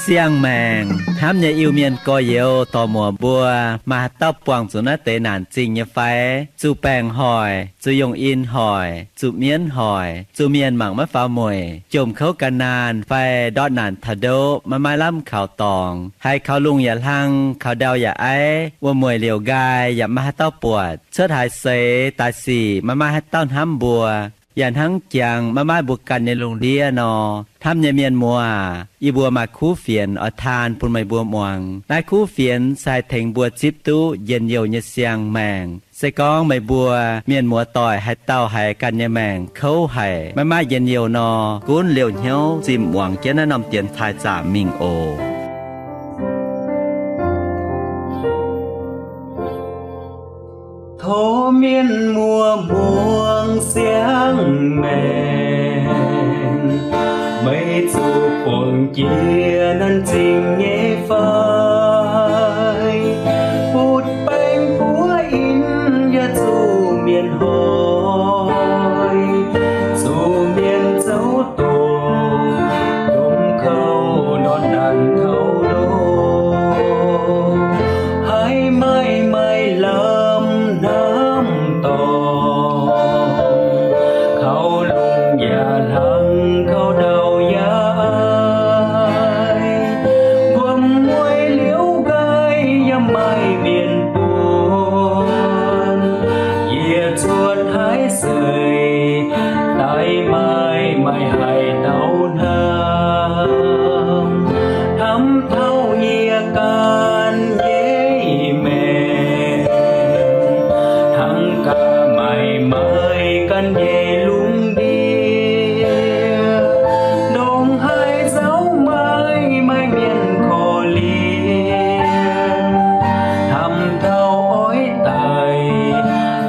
Siang-maengc hnamv nyei Iu-Mienh gorx-youz dorc-muoc mbuo, maaih haaix dauh buangh zuqc naaiv deix naanc zingh nyei fai? Zuqc baengc hoic, zuqc yongh in hoic, zuqc mienv hoic, zuqc mienh mangc maiv faaux mueic, jomc kouv gan naanh fai ndortv naanc taux ndoqv maiv maaih lamh kaux dorngx, haiz kaux lungh yaac hlang, kaux ndau yaac aiv, wuom-mueic liouc nqaai yaac maiv maaih haaix dauh buatc, cuotv haaix seix daaih sic maiv maaih haaix dauh hnamv mbuo, yaac hnangv jangx maiv maaih mbuo ganh nyei lungh ndiev nor, hnamv nyei mienh muoz aac, yie mbuo maaih kuv fienx oix taan bun meih mbuo muangx. Naaiv kuv fienx se haih tengx mbuo zipv duqv njien-youh nyei siang-maengc. Se gorngv meih mbuo mienh muoz-doic haaix dauh haiz ganh nyei maengc kouv haic, maiv maaih njien-youh nor, gunv liouh hnyouv zimh muangx jienv naaiv norm dienx taaih zaamc mingh oc. Tov mienh muoz muangx siang-maengc, meih zuqc buangh jiex naanc zingh nyei fai? Butv baengc buov in yaac zuqc mienh hoic, zuqc mienh zouv doqc, jomc kouv ndortv naanc taux ndoqv, haiz maaih maaih lamh hnamv dorngx, kaux lungh yaac hlang, kaux ndau yaac aiv, wuom-mueic liouc nqaai yaac maaih mienh buonc, yie cuotv haaix seix daaih maaih maaih haaix dauh hnamv, hnamv taux yie ganh nyei maengc, hnangv gaax maaih maaih ganh nyei lungh ndiev, ndongc haaix nzauh maaih maaih mienh korv-lienh, hnamv taux oix daic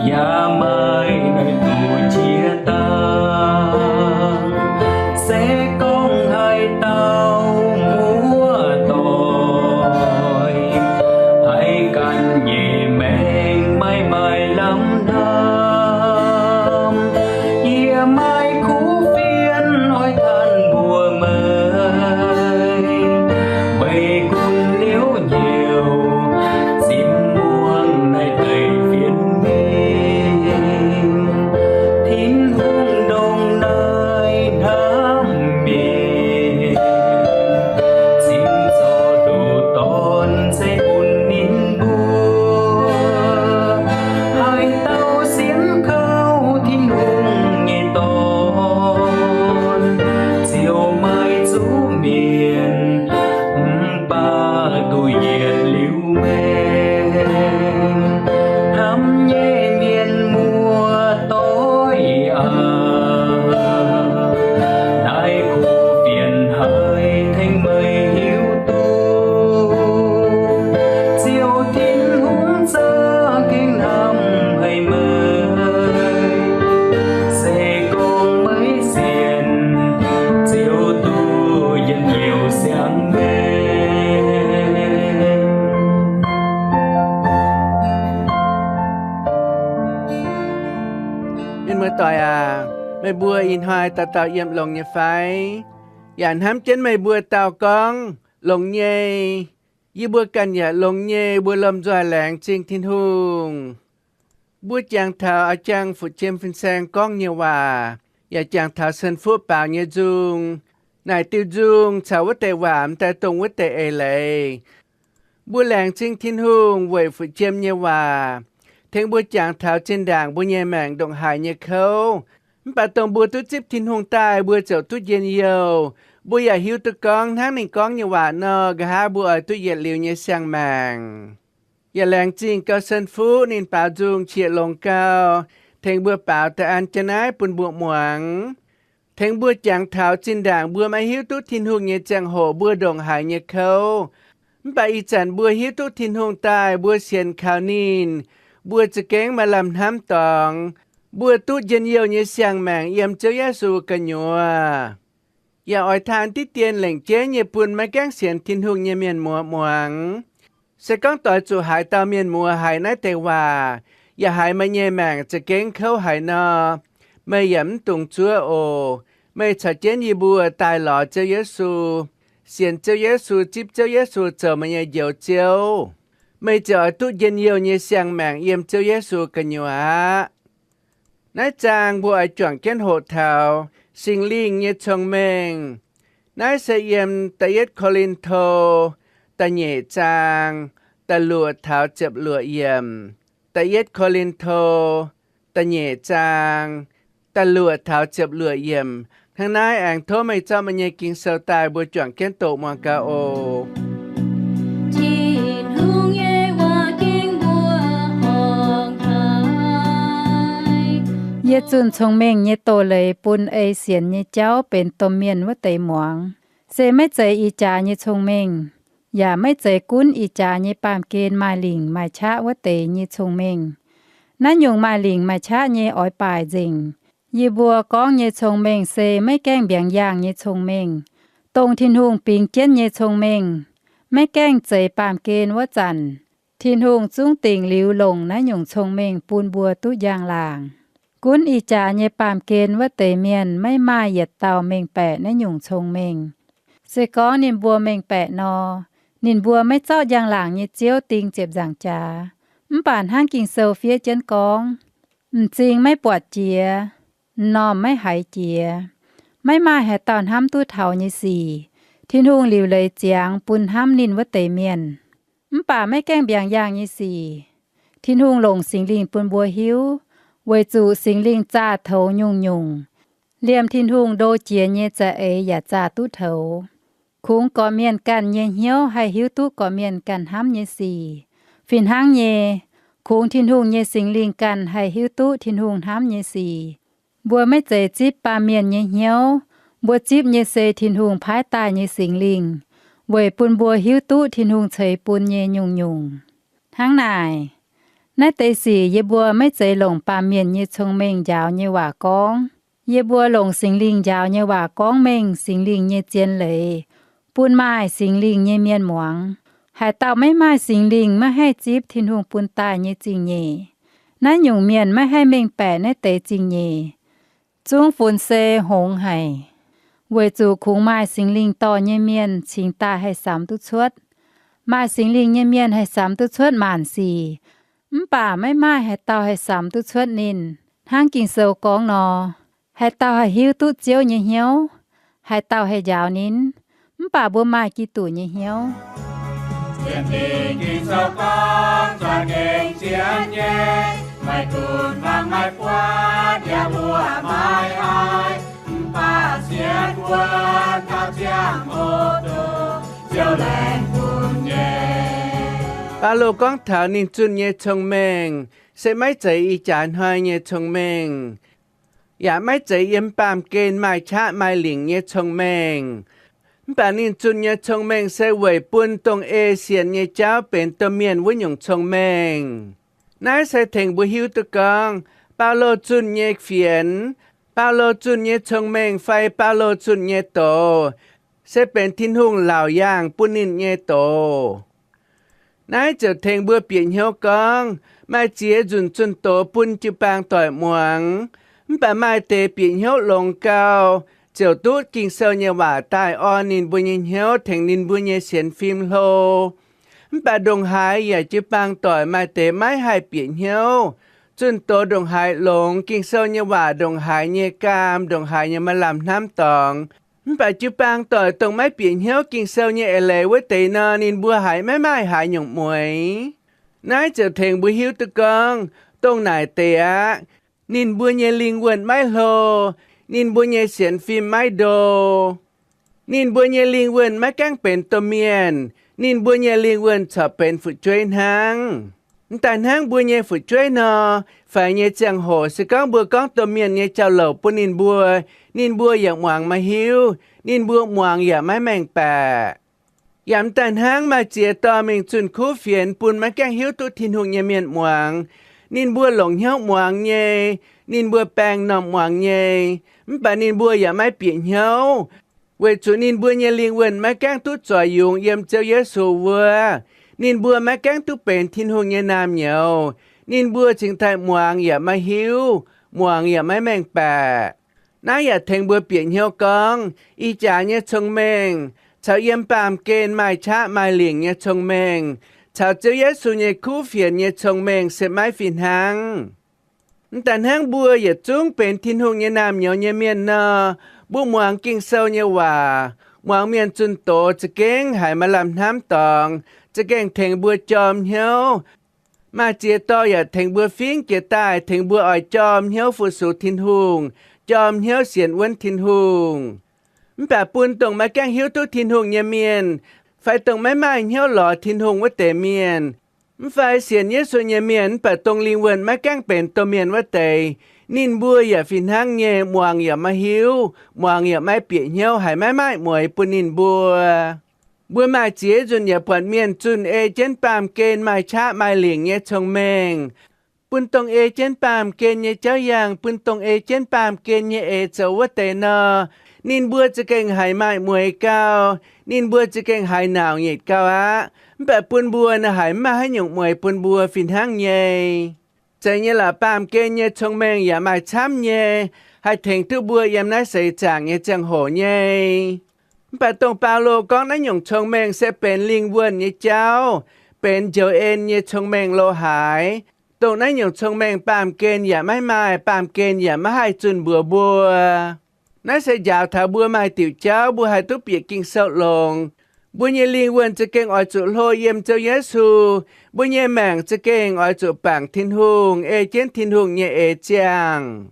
yaac maaih naaiv duqv jiex dangh. Se gorngv haaix dauh muoz-doic haiz ganh nyei maengc maaih maaih lamh hnamv, yie maaih kuv fienx oix tanh mbuox meih. Meih gunv liouc hnyouv zimv muangx naaiv deix fienx mingh, Tin-Hungh ndongc naaiv hnamv mienh, cingx zorqv nduqc dorn ceix bun ninh mbuo. Haaix dauh sienx kaux Tin-Hungh nyei Dorn, ziouc maaih zuqc mienh, mv baac duqv yietc liuz maengc. Hnamv nyei mienh muoz-doic aac, naaiv kuv fienx haiz tengx meih hiuv duqv, Ziouv Tin-Hungh za'gengh hnamv haic meih. Se gorngv meih sienx, ziouc duqv njien-youh siang-maengc. Mienh muoz-doic aac, meih mbuo ih hnoi dauh dauh yiem longx nyei fai? Yaac hnamv jienv meih mbuo dauh gorngv, longx nyei. Yie mbuo ganh yaac longx nyei, mbuo lomh nzoih laengz zingh Tin-Hungh. Mbuo jangx taux a'jang fu'jiem fin-saeng gorngv nyei waac, yaac jangx taux Sen Fuqv baaux nyei nzung. Naaic diuh nzung caux wuov deix waac m'daaih dongh wuov deix eix leiz. Mbuo laengz zingh Tin-Hungh weic fu'jiem nyei waac, tengx mbuo jangx taux zinh ndaangc mbuo nyei maengc ndongc haaix nyei kouv. Mv baac dongh mbuo duqv zipv Tin-Hungh daaih, mbuo ziouc duqv njien-youh. Mbuo yaac hiuv duqv gorngv hnangv ninh gorngv nyei waac nor, nqa'haav mbuo oix duqv yietc liuz nyei siang-maengc. Yaac laengz zingh gau Sen Fuqv ninh baaux nzung qiex longx gau, tengx mbuo baaux da'an jienv naaiv bun mbuo muangx. Tengx mbuo jangx taux zinh ndaangc mbuo maiv hiuv duqv Tin-Hungh nyei ziangh hoc mbuo ndongc haaix nyei kouv. Mv baac ih zanc mbuo hiuv duqv Tin-Hungh daaih, mbuo sienx kaux ninh, mbuo za'gengh maaih lamh hnamv dorngx. Mbuo duqv njien-youh nyei siang-maengc yiem Ziouv Yesu gu'nyuoz. yaac oix taan diqv dien lengc jeiv nyei bun maiv gaengh sienx Tin-Hungh nyei mienh muoz muangx. Se gorngv doix zuqc haaix dauh mienh muoz haiz naaiv deix waac, yaac haiz meih nyei maengc za'gengh kouv haic nor, meih yaac mv dungx zuov oc. Meih caux jienv yie mbuo daaih lorz Ziouv Yesu, sienx Ziouv Yesu, zipv Ziouv Yesu zoux meih nyei Njoux Ziouv. Meih ziouc oix duqv njien-youh nyei siang-maengc yiem Ziouv Yesu gu'nyuoz aqv. Naaiv zaang mbuo oix juangc jienv hoqc taux Singx Lingh nyei cong-mengh. Naaiv se yiem Da'yietv Ko^lin^to da'nyeic zaang da'luoqc taux ziepc luoqc yiemc. Da'yietv Ko^lin^to da'nyeic zaang da'luoqc taux ziepc luoqc yiemc. Hnangv naaiv aengx tov meih zorqv meih nyei Ging-Sou daaih mbuo juangc jienv doqc muangx gaax oc. Tin-Hungh nyei waac ging mbuo horngc haic. Yie zunh cong-mengh nyei doz-leiz bun ei sienx nyei jauv benx domh mienh wuov deix muangx. Se maiv zeiz ih jaax nyei cong-mengh, yaac maiv zeiz gunv ih jaax nyei baamh gen maaih lingc maaih qaqv wuov deix nyei cong-mengh. Naaiv nyungc maaih lingc maaih qaqv nyei oix baaic nzengc. Yie mbuo gorngv nyei cong-mengh se maiv gaengh mbiaangx yaangh nyei cong-mengh, dongh Tin-Hungh bingx jienv nyei cong-mengh, maiv gaengh zeix baamh gen wuov zanc, Tin-Hungh zungv dingc liuz longc naaiv nyungc cong-mengh bun mbuo duqv njang-laangc. Gunv ih jaax nyei baamh gen wuov deix mienh maiv maaih yietc dauh mengh baeqc naaiv nyungc cong-mengh. Se gorngv ninh mbuo mengh baeqc nor, ninh mbuo maiv zorqv njang-laangc nyei Ziouv ding ziepc nzaangc jaax. Mv baac hnangv Ging-Sou fiev jienv gorngv, m'zing maiv buatc jiex, m'normh maiv haiz jiex. Maiv maaih haaix dauh hnamv duqv taux nyei sic, Tin-Hungh liuc leiz ziangx bun hnamv ninh wuov deix mienh. Mv baac maiv gaengh mbiaangx yaangh nyei sic, Tin-Hungh longc Singx Lingh bun mbuo hiuv, weic zuqc Singx Lingh zaah toux nyungc-nyungc, liemh Tin-Hungh ndo jiex nyei za'eix yaac zaah duqv toux. Kungx gorqv-mienh ganh nyei hnyouv haih hiuv duqv gorqv-mienh ganh hnamv nyei sic. Fih hnangv nyei, kungx Tin-Hungh nyei Singx Lingh ganh haih hiuv duqv Tin-Hungh hnamv nyei sic. Mbuo maiv zeiz zipv baamh mienh nyei hnyouv, mbuo zipv nyei se Tin-Hungh paaiv daaih nyei Singx Lingh, weic bun mbuo hiuv duqv Tin-Hungh ceix bun nyei nyungc-nyungc. Hnangv naaic, naaiv deix sic yie mbuo maiv zeiz longc baamh mienh nyei cong-mengh njaaux nyei waac gorngv. Yie mbuo longc Singx Lingh njaaux nyei waac gorngv mengh Singx Lingh nyei zien leiz bun maaih Singx Lingh nyei mienh muangx. Haaix dauh maiv maaih Singx Lingh maiv haih zipv Tin-Hungh bun daaih nyei zingh nyeic. Naaiv nyungc mienh maiv haih mengh baeqc naaiv deix zingh nyeic. Zungv funx se hngongx haic, weic zuqc kungx maaih Singx Lingh dorh nyei mienh cingx daaih haih samx duqv cuotv. Maaih Singx Lingh nyei mienh haih samx duqv cuotv maanc sic, mv baac maiv maaih haaix dauh haih samx duqv cuotv ninh. Hnangv Ging-Sou gorngv nor, haaix dauh haih hiuv duqv Ziouv nyei hnyouv? Haaix dauh haih njaaux ninh? Mv baac mbuo maaih Giduc nyei hnyouv. Sienx Ging-Sou gorngv za'gengh zien nyei, maiv gunv mangc maiv buatc yaac mbuo maiv haih, mv baac sienx wuonv taux ziangh hoc dongh Ziouv laengz bun nyei. Baulo gorngv taux ninh zunh nyei cong-mengh se maiv zeiz ih jaax hnoi nyei cong-mengh, yaac maiv zeiz yiem baamh gen maaih qaqv maaih lingc nyei cong-mengh. Mv baac ninh zunh nyei cong-mengh se weic bun dongh ei sienx nyei jauv benx domh mienh wuov nyungc cong-mengh. Naaiv se tengx mbuo hiuv duqv gorngv Baulo zunh nyei fienx, Baulo zunh nyei cong-mengh fai Baulo zunh nyei doz, se benx Tin-Hungh laauc yaangh bun ninh nyei doz. Naaiv ziouc tengx mbuo bieqc hnyouv gorngv, maaih ziex nzunc zunh doz bun jiu-baang doic muangx, mv baac maaih deix bieqc hnyouv longx gau, ziouc duqv Ging-Sou nyei waac daaih orn ninh mbuo nyei hnyouv, tengx ninh mbuo nyei sienx fim hlo. Mv baac ndongc haaix yaac jiu-baang doic maaih deix maiv haih bieqc hnyouv. Zunh doz ndongc haaix longx, Ging-Sou nyei waac ndongc haaix nyei gaam, ndongc haaix nyei maaih lamh hnamv dorngx. Mv baac jiu-baang doic dongh maiv bieqc hnyouv Ging-Sou nyei eix leiz wuov deix nor, ninh mbuo haiz maiv maaih haaix nyungc mueix. Naaiv ziouc tengx mbuo hiuv duqv gorngv, dongh naaic deix aqv, ninh mbuo nyei lingh wuonh maiv hlo, ninh mbuo nyei sienx fim maiv ndo, ninh mbuo nyei lingh wuonh maiv gaengh benx domh mienh, ninh mbuo nyei lingh wuonh corc benx fu'jueiv hnangv. Mv daaih hnangv mbuo nyei fu'jueiv nor, faix nyei ziangh hoc se gorngv mbuo gorngv domh mienh nyei jauv-louc bun ninh mbuo, ninh mbuo yaac muangx maiv hiuv, ninh mbuo muangx yaac maiv mengh baeqc. Yaac mv daaih hnangv maaih ziex dorh mingh zunh kuv fienx bun maiv gaengh hiuv duqv Tin-Hungh nyei mienh muangx. Ninh mbuo longc hnyouv muangx nyei, ninh mbuo baeng m'normh muangx nyei, mv baac ninh mbuo yaac maiv bieqc hnyouv. weic zuqc ninh mbuo nyei lingh wuonh maiv gaengh duqv zoix yungz yiem Ziouv Yesu wuov. Ninh mbuo maiv gaengh duqv benx Tin-Hungh nyei naamh nyouz. Ninh mbuo cingx daaih muangx yaac maiv hiuv, muangx yaac maiv mengh baeqc. Naaiv yaac tengx mbuo bieqc hnyouv gorngv, ih jaax nyei cong-mengh caux yiem baamh gen maaih qaqv maaih lingc nyei cong-mengh caux Ziouv Yesu nyei kuv fienx nyei cong-mengh se maiv fih hnangv. Mv daaih hnangv mbuo yietc zungv benx Tin-Hungh nyei naamh nyouz nyei mienh nor, mbuo muangx Ging-Sou nyei waac, muangx mienh zunh doz za'gengh haiz maaih lamh hnamv dorngx, za'gengh tengx mbuo jorm hnyouv. Maaih ziex dorh yaac tengx mbuo fingv jiez daaih, tengx mbuo oix jorm hnyouv fu-sux Tin-Hungh, jorm hnyouv sienx wuonv Tin-Hungh. Mv baac bun dongh maiv gaengh hiuv duqv Tin-Hungh nyei mienh fai dongh maiv maaih hnyouv lorz Tin-Hungh wuov deix mienh, mv fai sienx Yesu nyei mienh mv baac dongh lingh wuonh maiv gaengh benx domh mienh wuov deix, ninh mbuo yaac fih hnangv nyei muangx yaac maiv hiuv, muangx yaac maiv bieqc hnyouv, haiz maiv maaih mueix bun ninh mbuo. Mbuo maaih ziex nzunc yaac buatc mienh zunh ei jienv baamh gen maaih qaqv maaih lingc nyei cong-mengh, bun dongh ei jienv baamh gen nyei jauv yangh, bun dongh ei jienv baamh gen nyei eix zoux wuov deix nor, ninh mbuo za'gengh haiz maaih mueix gau, ninh mbuo za'gengh haiz nauc nyitc gau aqv. Mv baac bun mbuo naaic haiz mv maaih haaix nyungc mueix bun mbuo fih hnangv nyei. Zeiz nyei lorqc, baamh gen nyei cong-mengh yaac maaih camv nyei, haih tengx duqv mbuo yiem naaiv seix zaangc nyei ziangh hoc nyei. Mv baac dongh Baulo gorngv naaiv nyungc cong-mengh se benx lingh wuonh nyei jauv, benx njoux en nyei cong-mengh lo haaix, dongh naaiv nyungc cong-mengh baamh gen yaac maiv maaih, baamh gen yaac maiv haih zunh mbuox mbuo. Naaiv se njaaux taux mbuo maaih diuc jauv mbuo haih duqv bieqc Ging-Sou longx. Mbuo nyei lingh wuonh za'gengh oix zuqc hlo yiem Ziouv Yesu. Mbuo nyei maengc za'gengh oix zuqc bangc Tin-Hungh, ei jienv Tin-Hungh nyei eix ziangh.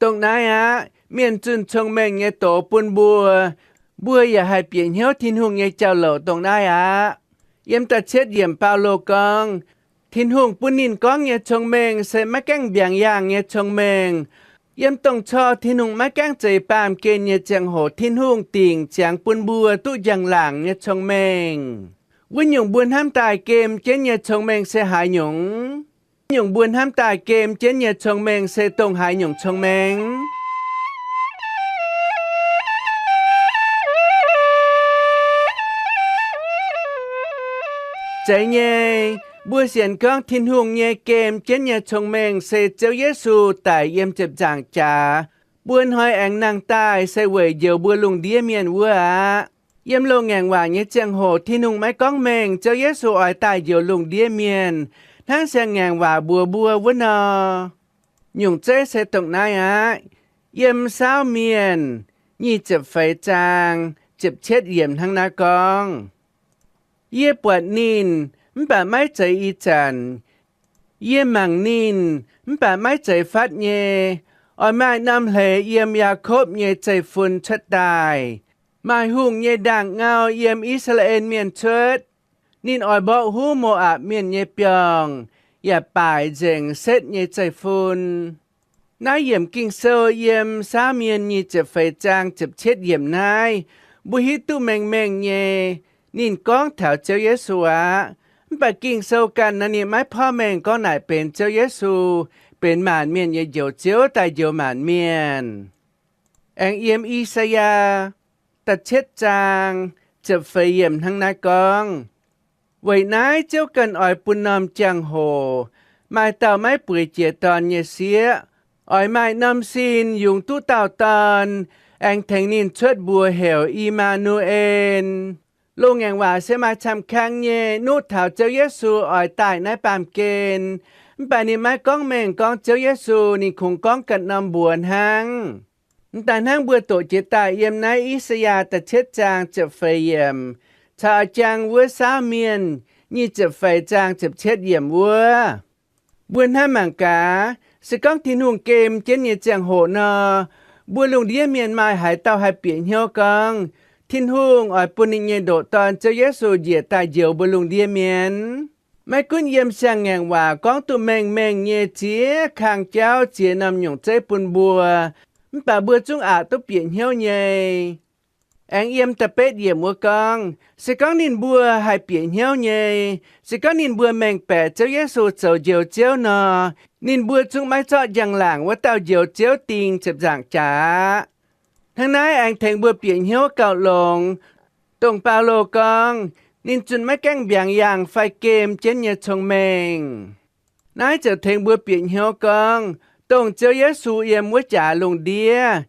Dongh naaiv aqv, mienh zunh cong-mengh nyei doz bun mbuo, mbuo yaac haih bieqc hnyouv Tin-Hungh nyei jauv-louc dongh naaiv aqv. Yiem da'cietv yiemc Baulo gorngv, Tin-Hungh bun ninh gorngv nyei cong-mengh se maiv gaengh mbiaangx yaangh nyei cong-mengh. Yiem dongh corc Tin-Hungh maiv gaengh zeix baamh gen nyei ziangh hoc, Tin-Hungh dingc ziangx bun mbuo duqv njang-laangc nyei cong-mengh. Wuov nyungc mbuo hnamv daaih gem jienv nyei cong-mengh se haaix nyungc? Wuov nyungc mbuo hnamv daaih gem jienv nyei cong-mengh se dongh haaix nyungc cong-mengh? Zeiz nyei, mbuo sienx gorngv Tin-Hungh nyei gem jienv nyei cong-mengh se Ziouv Yesu daic yiem ziepc nzaangc jaax, buo hnoi aengx nangh daaih se weic njoux mbuo lungh ndiev mienh wuov aqv. Yiem loz-ngaengc waac nyei ziangh hoc Tin-Hungh maiv gorngv mengh Ziouv Yesu oix daaih njoux lungh ndiev mienh, hnangv siang-ngaengc waac mbuox mbuo wuov nor. Nyungc zeiv se dongh naaiv aqv. Yiem Saauv Mienh nyic ziepc feix zaang ziepc cietv yiemc hnangv naaiv gorngv, Yie buatc ninh, mv baac maiv zeiz ih zanc. Yie mangc ninh, mv baac maiv zeiz fatv nyei. Oix maaih norm hleix yiem Yaakopv nyei zeiv-fun cuotv daaih, maaih hungh nyei ndaangc ngau yiem I^saa^laa^en Mienh cuotv. Ninh oix mborqv huv Mo^apc Mienh nyei biorngh, yaac baaic nzengc setv nyei zeiv-fun. Naaiv yiemc Ging-Sou yiem Saauv Mienh nyic ziepc feix zaang ziepc cietv yiemc naaiv, mbuo hiuv duqv mengh mengh nyei, ninh gorngv taux Ziouv Yesu aqv. Mv baac Ging-Sou ganh nor ninh maiv porv mengh gorngv naaic benx Ziouv Yesu, benx maanc mienh nyei Njoux Ziouv daaih njoux maanc mienh. Aengx yiem I^saa^yaa da'cietv zaang ziepc feix yiemc hnangv naaiv gorngv, Weic naaiv Ziouv ganh oix bun norm jangx-hoc, maaih dauh maiv bueix jiex dorn nyei sieqv, oix maaih norm sin yungz duqv dauh dorn, aengx tengx ninh cuotv mbuox heuc I^maa^nu^en. Loz-ngaengc waac se maaih camv-kang nyei nuqv taux Ziouv Yesu oix daaih naaiv baamh gen. Mv baac ninh maiv gorngv mengh gorngv Ziouv Yesu, ninh kungx gorngv ganh norm mbuox hnangv. Mv daaih hnangv mbuo doqc jiex daaih yiem naaiv I^saa^yaa da'cietv zaang ziepc feix yiemc, caux jangx wuov Saauv Mienh nyic ziepc feix zaang ziepc cietv yiemc wuov. Mbuo hnamv mangc gaax, se gorngv Tin-Hungh gem jienv nyei ziangh hoc nor, mbuo lungh ndiev mienh maaih haaix dauh haih bieqc hnyouv gorngv Tin-Hungh oix bun ninh nyei ndoqc Dorn, Ziouv Yesu, njiec daaih njoux mbuo lungh ndiev mienh? Maiv gunv yiem siang-ngaengc waac gorngv duqv mengh mengh nyei ziex kang jauv, ziex norm nyungc zeiv bun mbuo, mv baac mbuo zungv aqc duqv bieqc hnyouv nyei. Aengx yiem da'betv yiemc wuov gorngv, se gorngv ninh mbuo haih bieqc hnyouv nyei, se gorngv ninh mbuo mengh baeqc Ziouv Yesu zoux Njoux Ziouv nor, ninh mbuo zungv maiv zorqv njang-laangc wuov dauh Njoux Ziouv ding ziepc nzaangc jaax aqv. Hnangv naaiv aengx tengx mbuo bieqc hnyouv gauh longx, dongh Baulo gorngv, ninh zunh maiv gaengh mbiaangx yaangh fai gem jienv nyei cong-mengh. Naaiv ziouc tengx mbuo bieqc hnyouv gorngv, dongh Ziouv Yesu yiem wuov jaax lungh ndiev,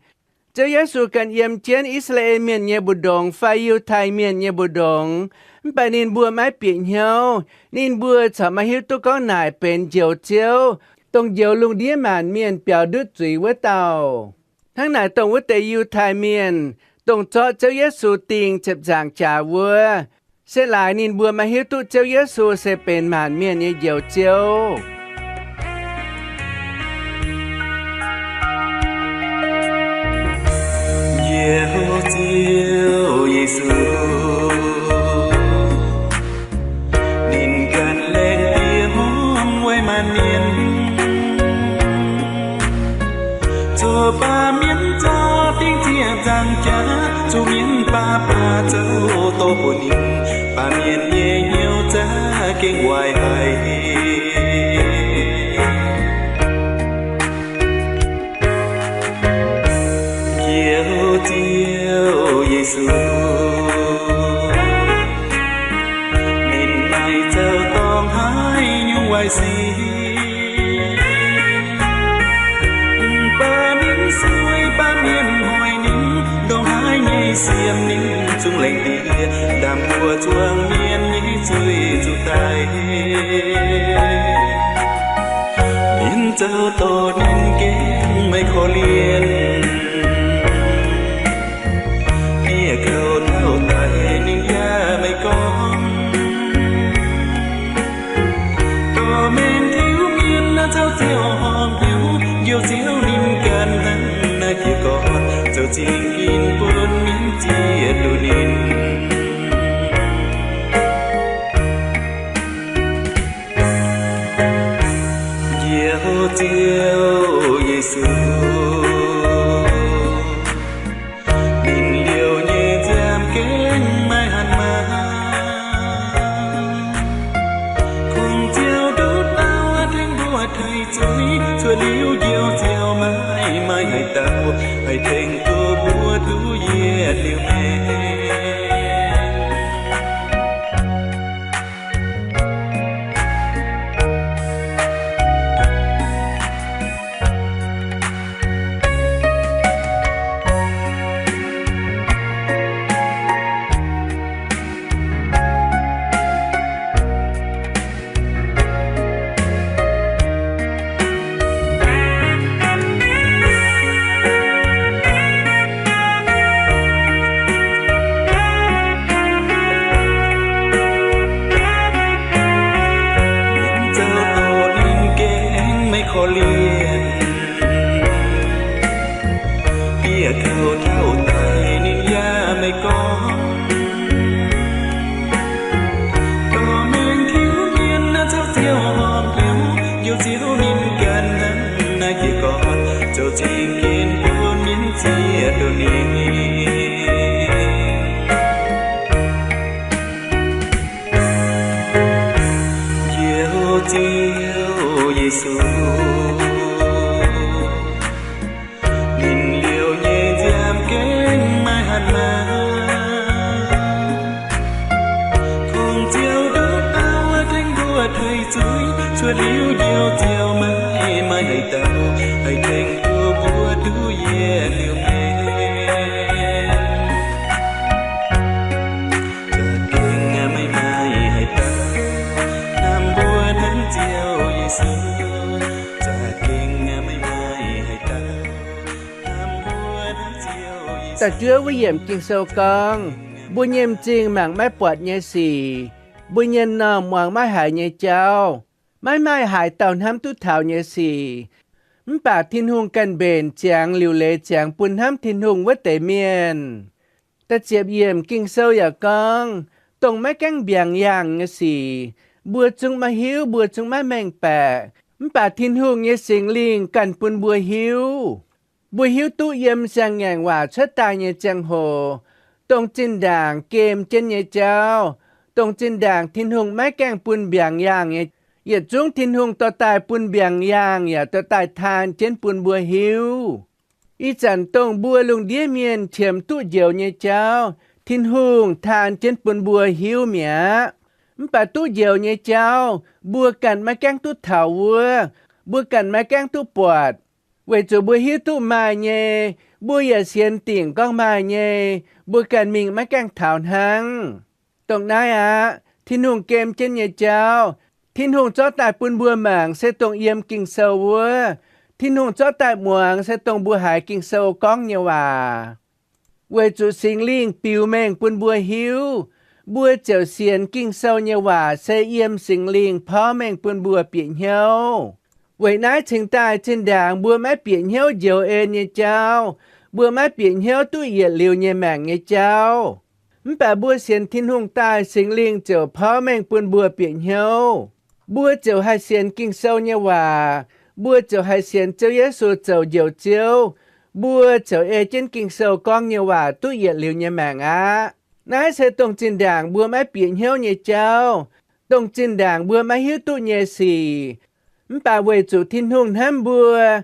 Ziouv Yesu ganh yiem jienv I^saa^laa^en Mienh nyei mbu'ndongx fai Yiutai Mienh nyei mbu'ndongx, mv baac ninh mbuo maiv bieqc hnyouv. Ninh mbuo corc maiv hiuv duqv gorngv naaic benx Njoux Ziouv, dongh njoux lungh ndiev maanc mienh biaux ndutv zuiz wuov dauh. Hnangv naaic dongh wuov deix Yiutai Mienh, dongh zorqv Ziouv Yesu dingh ziepc nzaangc jaax wuov, se laaix ninh mbuo maiv hiuv duqv Ziouv Yesu se benx maanc mienh nyei Njoux Ziouv. Njoux Ziouv Yesu, ninh ganh laengz diex hmuangv weic maanc mienh, zoux baamh mienh zorqv dingh ziepc nzaangc jaax, zuqc mienh baav baav zoux dorh mbuox ninh, baamh mienh nyei hnyouv za'gengh waaic haic. Njoux Ziouv Yesu, ninh maaih zoux dorngx haaix nyungc waaic sic, mv baac mienh sueih, mv baac mienh hoic ninh, ndongc haaix nyei siemv ninh zungv laengz diex, ndaam mbuo zuangx mienh nyei zuiz zuqc daic. Mienh zoux dorngx ninh gengh maiv korv-lienh, dieh kouv tauv daic ninh yaac maiv gorngv. Dorh mengh tiuv mienh naaiv caux ziouc horpc hnyouv, Njoux Ziouv ninh ganh hnangv naaiv jiez gorn, zoux zingh ginv bun mienh zieqv duqv ninh. Njoux Ziouv Yesu, ninh liouh nyei nziaamv gengh maiv hatc maaz. Kungx Ziouv nduqc dauh tengx mbuo taaih zuiz, cuotv liuz Njoux Ziouv maiv maaih haaix dauh haih tengx duqv mbuo duqv yietc liuz maengc. Mienh zoux dorngx ninh gengh maiv korv-lienh, dieh kouv tauv daic ninh yaac maiv gorngv. Dorh mengh tiuv mienh naaiv caux ziouc horpc hnyouv, Njoux Ziouv ninh ganh hnangv naaiv jiez gorn, zoux zingh ginv bun mienh zieqv duqv ninh. Njoux Ziouv Yesu, ninh liouh nyei nziaamv gengh maiv hatc maaz. Kungx Ziouv nduqc dauh tengx mbuo taaih zuiz, cuotv liuz Njoux Ziouv maiv maaih haaix dauh haih tengx duqv mbuo duqv yietc liuz maengc. Za'gengh maiv maaih haaix dauh hnamv mbuo hnangv Ziouv Yesu. Za'gengh maiv maaih haaix dauh hnamv mbuo hnangv Ziouv Yesu. Da'juov wuov yiemc Ging-Sou gorngv, mbuo nyei m'zing mangc maiv buatc nyei sic, mbuo nyei m'normh muangx maiv haiz nyei jauv, maiv maaih haaix dauh hnamv duqv taux nyei sic. Mv baac Tin-Hungh ganh mbenc ziangx liuc leiz ziangx bun hnamv Tin-Hungh wuov deix mienh. Da'ziepc yiemc Ging-Sou yaac gorngv, dongh maiv gaengh mbiaangx yaangh nyei sic, mbuo zungv maiv hiuv, mbuo zungv maiv mengh baeqc. Mv baac Tin-Hungh nyei Singx Lingh ganh bun mbuo hiuv. Mbuo hiuv duqv yiem siang-ngaengc waac cuotv daaih nyei ziangh hoc, dongh zinh ndaangc gem jienv nyei jauv, dongh zinh ndaangc Tin-Hungh maiv gaengh bun mbiaangx yaangh nyei, yietc zungv Tin-Hungh dorh daaih bun mbiaangx yaangh yaac dorh daaih taan jienv bun mbuo hiuv. Ih zanc dongh mbuo lungh ndiev mienh qiemx duqv njoux nyei jauv, Tin-Hungh taan jienv bun mbuo hiuv mi'aqv. Mv baac duqv njoux nyei jauv mbuo ganh maiv gaengh duqv taux wuov, mbuo ganh maiv gaengh duqv buatc. Weic zuqc mbuo hiuv duqv maaih nyei, mbuo yaac sienx dingc gorngv maaih nyei, mbuo ganh mingh maiv gaengh taux hnangv. Dongh naaiv aqv, Tin-Hungh gem jienv nyei jauv, Tin-Hungh zorqv daaih bun mbuo mangc se dongh yiem Ging-Sou wuov. Tin-Hungh zorqv daaih muangx se dongh mbuo haiz Ging-Sou gorngv nyei waac. Weic zuqc Singx Lingh biux mengh bun mbuo hiuv, mbuo ziouc sienx Ging-Sou nyei waac se yiem Singx Lingh porv mengh bun mbuo bieqc hnyouv. Weic naaiv cingx daaih zinh ndaangc mbuo maiv bieqc hnyouv njoux en nyei jauv, mbuo maiv bieqc hnyouv duqv yietc liuz nyei maengc nyei jauv. Mv baac mbuo sienx Tin-Hungh daaih, Singx Lingh ziouc porv mengh bun mbuo bieqc hnyouv. Mbuo ziouc haih sienx Ging-Sou nyei waac. Mbuo ziouc haih sienx Ziouv Yesu zoux Njoux Ziouv. Mbuo ziouc ei jienv Ging-Sou gorngv nyei waac duqv yietc liuz nyei maengc aqv. Naaiv se dongh zinh ndaangc mbuo maiv bieqc hnyouv nyei jauv, dongh zinh ndaangc mbuo maiv hiuv duqv nyei sic. Mv baac weic zuqc Tin-Hungh hnamv mbuo,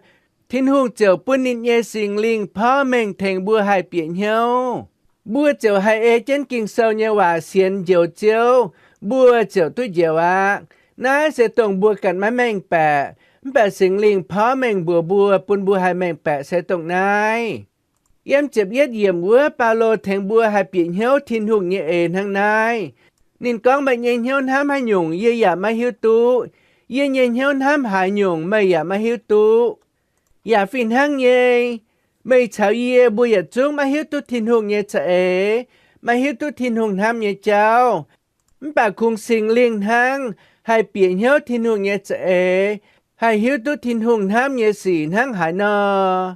Tin-Hungh ziouc bun ninh nyei Singx Lingh porv mengh tengx mbuo haih bieqc hnyouv. Mbuo ziouc haih ei jienv Ging-Sou nyei waac sienx Njoux Ziouv, mbuo ziouc duqv njoux aqv. Naaiv se dongh mbuo ganh maiv mengh baeqc, mv baac Singx Lingh porv mengh mbuox mbuo, bun mbuo haih mengh baeqc se dongh naaiv. Yiem ziepc yietv yiemc wuov, Baulo tengx mbuo haih bieqc hnyouv Tin-Hungh nyei eix hnangv naaiv. Ninh gorngv, Meih nyei hnyouv hnamv haaix nyungc yie yaac maiv hiuv duqv. Yie nyei hnyouv hnamv haaix nyungc meih yaac maiv hiuv duqv. Yaac fih hnangv nyei, meih caux yie mbuo yietc zungv maiv hiuv duqv Tin-Hungh nyei za'eix, maiv hiuv duqv Tin-Hungh hnamv nyei jauv. Mv baac kungx Singx Lingh hnangv haih bieqc hnyouv Tin-Hungh nyei za'eix, haih hiuv duqv Tin-Hungh hnamv nyei sic hnangv haaix nor.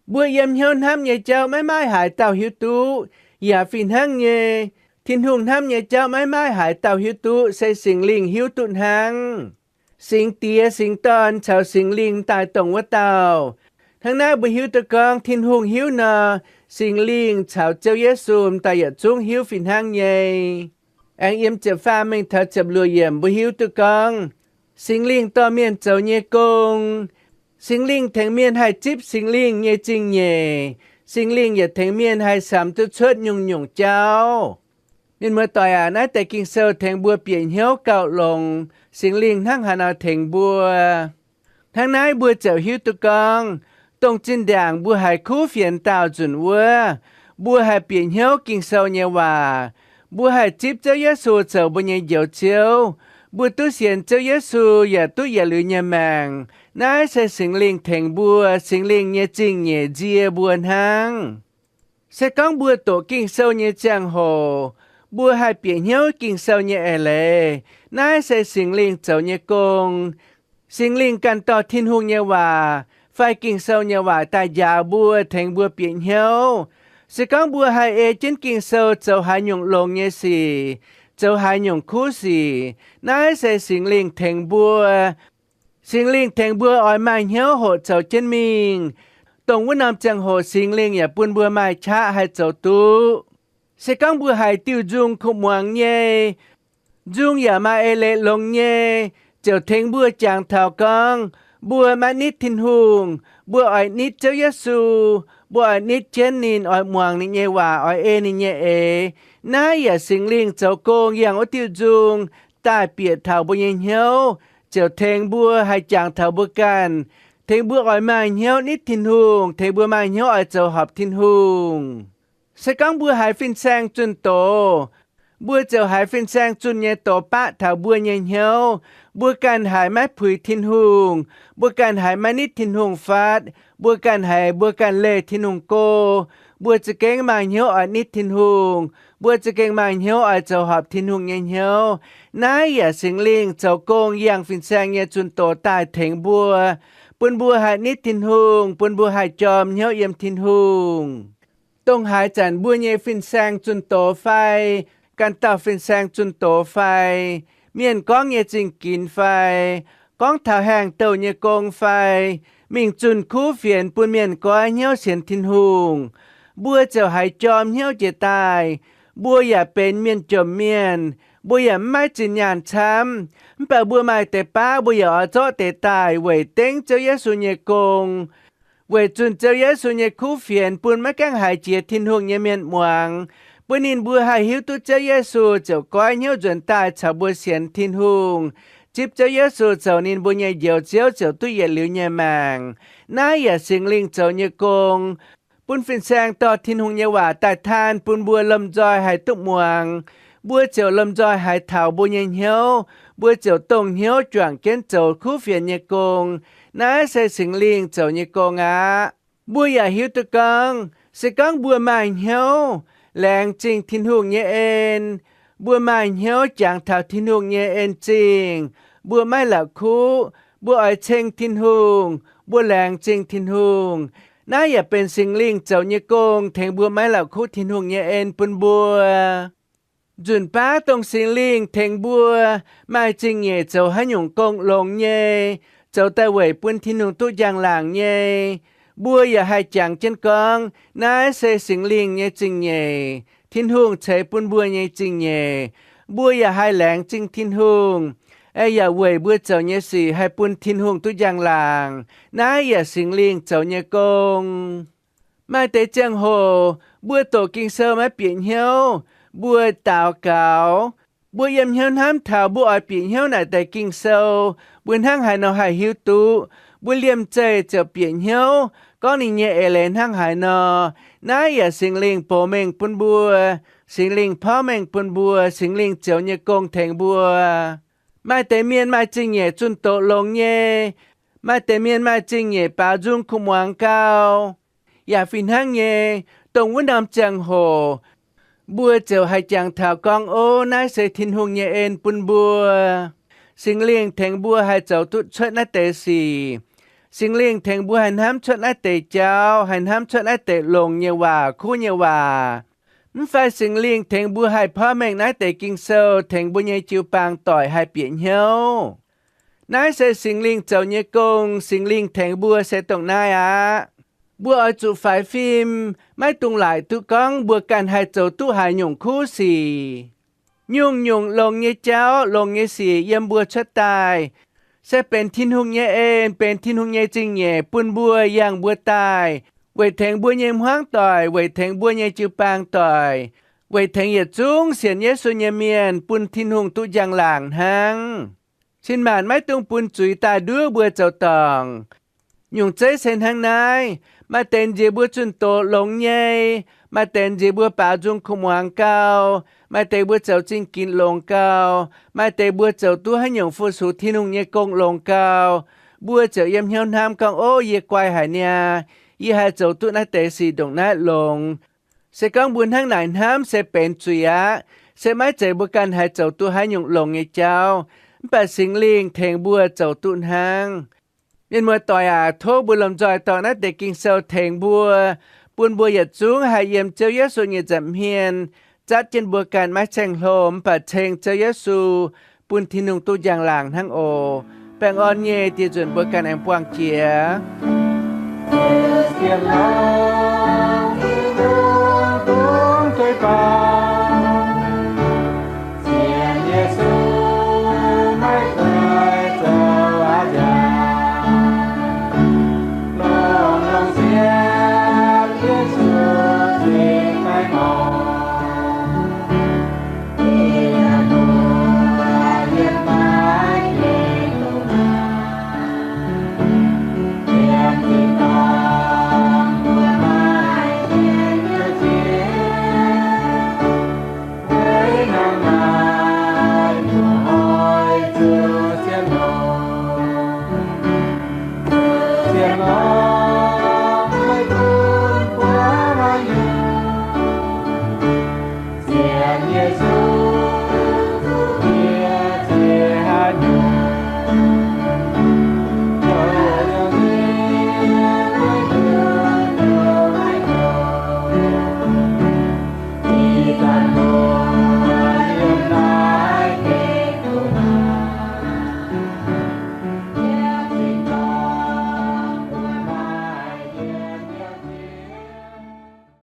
Mbuo yiem hnyouv hnamv nyei jauv maiv maaih haaix dauh hiuv duqv. Yaac fih hnangv nyei, Tin-Hungh hnamv nyei jauv maiv maaih haaix dauh hiuv duqv, se Singx Lingh hiuv duqv hnangv. Singx Diex, Singx Dorn caux Singx Lingh m'daaih dongh wuov dauh. Hnangv naaiv mbuo hiuv duqv gorngv Tin-Hungh hiuv nor, Singx Lingh caux Ziouv Yesu m'daaih yietc zungv hiuv fih hnangv nyei. Aengx yiem ziepc faam mingh taux ziepc luoqc yiemc mbuo hiuv duqv gorngv, Singx Lingh dorh mienh zoux nyei gong. Singx Lingh tengx mienh haih zipv Singx Lingh nyei zingh nyeic. Singx Lingh yaac tengx mienh haih samx duqv cuotv nyungc-nyungc jauv. Mienh muoz-doic aac, naaiv deix Ging-Sou tengx mbuo bieqc hnyouv gauh longx, Singx Lingh hnangv haaix nor tengx mbuo. Hnangv naaiv mbuo ziouc hiuv duqv gorngv, dongh zinh ndaangc mbuo haiz kuv fienx daauh nzunc wuov, mbuo haih bieqc hnyouv Ging-Sou nyei waac. Mbuo haih zipv Ziouv Yesu zoux mbuo nyei Njoux Ziouv. Mbuo duqv sienx Ziouv Yesu yaac duqv yietc liuz nyei maengc. Naaiv se Singx Lingh tengx mbuo, Singx Lingh nyei zingh nyeic nzie mbuo hnangv. Se gorngv mbuo doqc Ging-Sou nyei ziangh hoc, mbuo haih bieqc hnyouv Ging-Sou nyei eix leiz, naaiv se Singx Lingh zoux nyei gong. Singx Lingh ganh dorh Tin-Hungh nyei waac fai Ging-Sou nyei waac daaih njaaux mbuo, tengx mbuo bieqc hnyouv. Se gorngv mbuo haih ei jienv Ging-Sou zoux haaix nyungc longx nyei sic, zoux haaix nyungc kuv sic, naaiv se Singx Lingh tengx mbuo. Singx Lingh tengx mbuo oix maaih hnyouv hoqc zoux jienv mingh, dongh wuov norm ziangh hoc Singx Lingh yaac bun mbuo maaih qaqv haih zoux duqv. Se gorngv mbuo haiz diuh nzung kuv muangx nyei, nzung yaac maaih eix leiz longx nyei, ziouc tengx mbuo jangx taux gorngv, mbuo maiv nitv Tin-Hungh, mbuo oix nitv Ziouv Yesu, mbuo oix nitv jienv ninh, oix muangx ninh nyei waac, oix ei ninh nyei eix. Naaiv yaac Singx Lingh zoux gong yangh wuov diuh nzung daaih bieqc taux mbuo nyei hnyouv, ziouc tengx mbuo haih jangx taux mbuo ganh, tengx mbuo oix maaih hnyouv nitv Tin-Hungh, tengx mbuo maaih hnyouv oix zoux horpc Tin-Hungh. Se gorngv mbuo haiz fin-saeng zunh doz, mbuo ziouc haiz fin-saeng zunh nyei doz baqv taux mbuo nyei hnyouv. Mbuo ganh haiz maiv puix Tin-Hungh, mbuo ganh haiz maiv nitv Tin-Hungh fatv, mbuo ganh haiz mbuo ganh leih Tin-Hungh go, mbuo za'gengh maaih hnyouv oix nitv Tin-Hungh, mbuo za'gengh maaih hnyouv oix zoux horpc Tin-Hungh nyei hnyouv. Naaiv yaac Singx Lingh zoux gong yangh fin-saeng nyei zunh doz daaih tengx mbuo, bun mbuo haih nitv Tin-Hungh, bun mbuo haih jorm hnyouv yiem Tin-Hungh. Dongh haaix zanc mbuo nyei fin-saeng zunh doz fai, ganh dauh fin-saeng zunh doz fai, mienh gorngv nyei zingh ginx fai, gorngv taux haengh douh nyei gong fai, mingh zunh kuv fienx bun mienh goiv hnyouv sienx Tin-Hungh, mbuo ziouc haiz jorm hnyouv jiex daaih. Mbuo yaac benx mienh jomc mienh, mbuo yaac mv maiv zinh nyaanh camv, mv baac mbuo maaih deix baav mbuo yaac oix zorqv deix daaih weic dengv Ziouv Yesu nyei gong. weic zunh Ziouv Yesu nyei kuv fienx bun maiv gaengh haiz jiex Tin-Hungh nyei mienh muangx, bun ninh mbuo haih hiuv duqv Ziouv Yesu ziouc goiv hnyouv nzuonx daaih caux mbuo sienx Tin-Hungh, zipv Ziouv Yesu zoux ninh mbuo nyei Njoux Ziouv ziouc duqv yietc liuz nyei maengc. Naaiv yaac Singx Lingh zoux nyei gong, bun fin-saeng dorh Tin-Hungh nyei waac daaih taan bun mbuo lomh nzoih haih duqv muangx. Mbuo ziouc lomh nzoih haiz taux mbuo nyei hnyouv, mbuo ziouc dongh hnyouv juangc jienv zoux kuv fienx nyei gong. Naaiv se Singx Lingh zoux nyei gong aqv. Mbuo yaac hiuv duqv gorngv, se gorngv mbuo maaih hnyouv laengz zingh Tin-Hungh nyei en, mbuo maaih hnyouv jangx taux Tin-Hungh nyei en-zingh, mbuo maiv la'kuqv, mbuo oix ceng Tin-Hungh, mbuo laengz zingh Tin-Hungh. Naaiv yaac benx Singx Lingh zoux nyei gong tengx mbuo maiv la'kuqv Tin-Hungh nyei en bun mbuo. Nzunc baav dongh Singx Lingh tengx mbuo maaih zingh nyeic zoux haaix nyungc gong longx nyei, zoux daaih weic bun Tin-Hungh duqv njang-laangc nyei, mbuo yaac haih jangx jienv gorngv, naaiv se Singx Lingh nyei zingh nyeic, Tin-Hungh ceix bun mbuo nyei zingh nyeic. Mbuo yaac haih laengz zingh Tin-Hungh, yaac weic mbuo zoux nyei sic haih bun Tin-Hungh duqv njang-laangc. Naaiv yaac Singx Lingh zoux nyei gong. Maaih deix ziangh hoc mbuo doqc Ging-Sou maiv bieqc hnyouv, mbuo daux gaux, mbuo yiem hnyouv hnamv taux mbuo oix bieqc hnyouv naaic deix Ging-Sou, mbuo hnangv haaix nor haih hiuv duqv. Mbuo liemh zeih ziouc bieqc hnyouv gorngv ninh nyei eix leiz hnangv haaix nor. Naaiv yaac Singx Lingh bouc mengh bun mbuo, Singx Lingh porv mengh bun mbuo, Singx Lingh zioux nyei gong tengx mbuo. Maaih deix mienh maaih zingh nyeic zunh doqc longx nyei, maaih deix mienh maaih zingh nyeic baaux nzung kuv muangx gau. Yaac fih hnangv nyei, dongh wuov norm ziangh hoc mbuo ziouc haih jangx taux gorngv, ov, naaiv se Tin-Hungh nyei en bun mbuo. Singx Lingh tengx mbuo haih zoux duqv cuotv naaiv deix sic. Singx Lingh tengx mbuo haih hnamv cuotv naaiv deix jauv, haih hnamv cuotv naaiv deix longx nyei waac, kuv nyei waac. Mv fai Singx Lingh tengx mbuo haih porv mengh naaiv deix Ging-Sou tengx mbuo nyei jiu-baang doic haih bieqc hnyouv. Naaiv se Singx Lingh zoux nyei gong. Singx Lingh tengx mbuo se dongh naaiv aqv. Mbuo oix zuqc faix fim, maiv dungx laaic duqv gorngv mbuo ganh haih zoux duqv haaix nyungc kuv sic. Nyungc-nyungc longx nyei jauv, longx nyei sic yiem mbuo cuotv daaih, se benx Tin-Hungh nyei en, benx Tin-Hungh nyei zingh nyeic bun mbuo yangh mbuo daaih, weic tengx mbuo nyei hmuangv doic, weic tengx mbuo nyei jiu-baang doic, weic tengx yietc zungv sienx Yesu nyei mienh bun Tin-Hungh duqv njang-laangc hnangv. Cin-maanc maiv dungx bun zuiz daaih nduov mbuo zoux dorngc. Nyungc zeiv se hnangv naaiv. Maaih deix nziex mbuo zunh doz longx nyei, maaih deix nziex mbuo baaux nzung kuv muangx gau, maaih deix mbuo zoux zingh ginx longx gau, maaih deix mbuo zoux duqv haaix nyungc fu-sux Tin-Hungh nyei gong longx gau, mbuo ziouc yiem hnyouv hnamv gorngv, ov, yie guai haic niaa, yie haih zoux duqv naaiv deix sic ndongc naaiv longx. Se gorngv mbuo hnangv naaic hnamv se benx zuiz aqv. Se maiv zeiz mbuo ganh haih zoux duqv haaix nyungc longx nyei jauv, mv baac Singx Lingh tengx mbuo zoux duqv hnangv. Mienh muoz-doic aac, tov mbuo lomh nzoih dorh naaiv deix Ging-Sou tengx mbuo, bun mbuo yietc zungv haih yiem Ziouv Yesu nyei nza'hmien zatv jienv mbuo ganh maiv ceng-hlo, mv baac ceng Ziouv Yesu, bun Tin-Hungh duqv njang-laangc hnangv oc. Baengh orn nyei dieh nzunc mbuo ganh aengx buangh jiex.